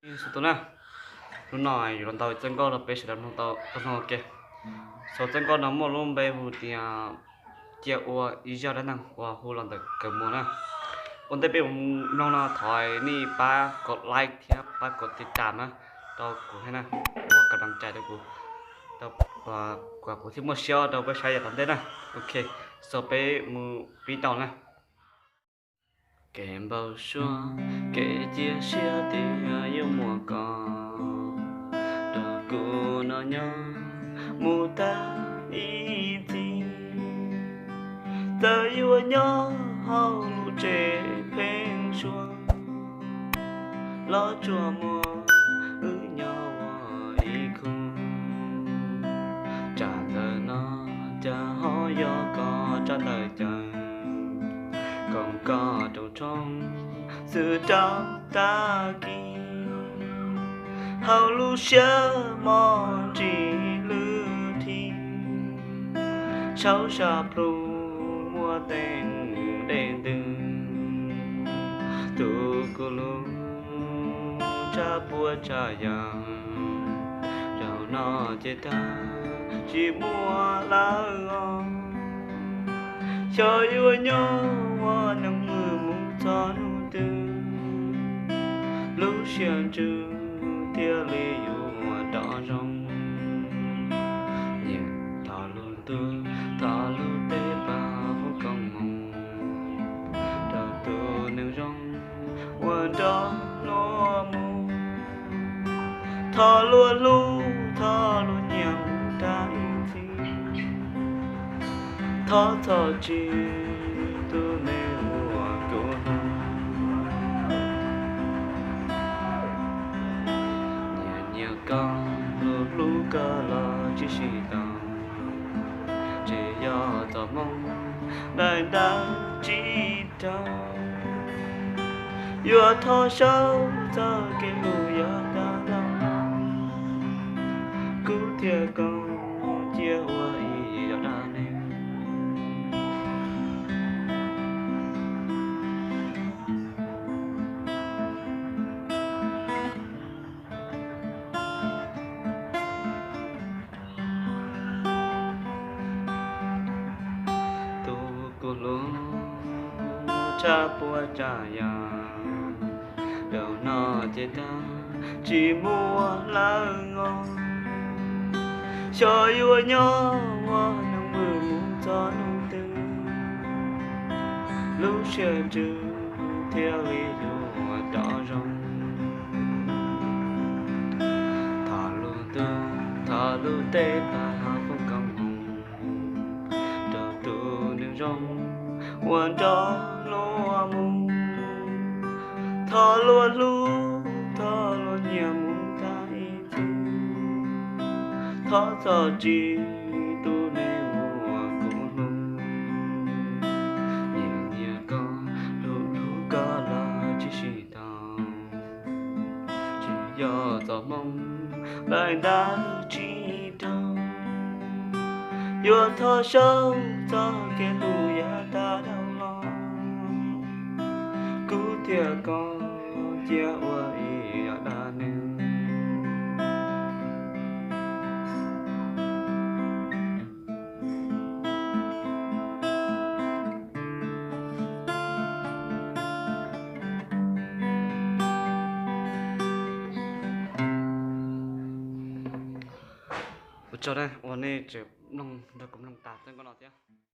Txhua tus na, hnub no yuav los ntaus txoj nkauj rau peb sawv daws mloog tau mloog ua ke. Xaus txoj nkauj no muaj lub npe hu tias cia ua ib zaj dab neeg uas hu los ntawm Kawg Muas na. Ua ntej peb mus mloog no thov nej pab kom like thiab pab kom tiv tam na rau kuv thiab na, ua kab laj cai rau kuv, kom kuv thiaj muaj siab rau peb saib yav tom ntej na. Ok, xaus peb mus pib tau na. Kev npau suav, kev cia siab tias yuav muaj koj rau kuv no nyob mus tag ib txhis. Txawm yuav nyob hauv lub tsev pheeb suab, los tsuas muaj wb nyob ua ib khub. Tsam ntawm no cas ho yog koj tsab ntawv caw, koom koj rooj tshoob xwb rau tag kis. Hauv lub siab mos ntsis lwj thi, saum sab plhu muaj teeb dej ntws. Tus kuv hlub, tshav puas tshav yam, zaum no ces tag tsis muaj lawm os. Xyov yuav nyob ua neeg mwm mus txog hnub twg, lub siab ntsws thiaj li yuav rov zoo. Nyiam thov lub ntuj, thov lub teb pab foom koob hmoov rau tus neeg zoo uas nrog luag mus. Thov luag hlub, thov luag nyiam mus tag ib txhis. Thov txhob tsim tus neeg uas kuv hlub. Nyiam nyiam koj, hlub hlub koj los tsis sib tau, tsis yog txoj hmoo daim ntawv tsis raug. Yuav thov saub txoj kev hlub yav tag los, kuv thiab koj cia ua ib zaj dab neeg. Tus kuv hlub, tshav puas tshav yam, zaum no ces tag tsis muaj lawm os. Xyov yuav nyob ua neeg mwm mus txog hnub twg, lub siab ntsws thiaj li yuav rov zoo. Thov lub ntuj, thov lub teb pab foom koob hmoov rau tus neeg zoo uas nrog luag mus. Thov luag hlub, thov luag nyiam mus tag ib txhis. Thov txhob tsim tus neeg uas kuv hlub. Nyiam nyiam koj, hlub hlub koj los tsis sib tau, tsis yog txoj hmoo daim ntawv tsis raug. Yuav thov saub txoj kev hlub yav tag los, kuv thiab koj cia ua ib zaj dab neeg. Ua tsaug uas nej tseem mloog nrog kuv mloog tas txoj nkauj no thiab.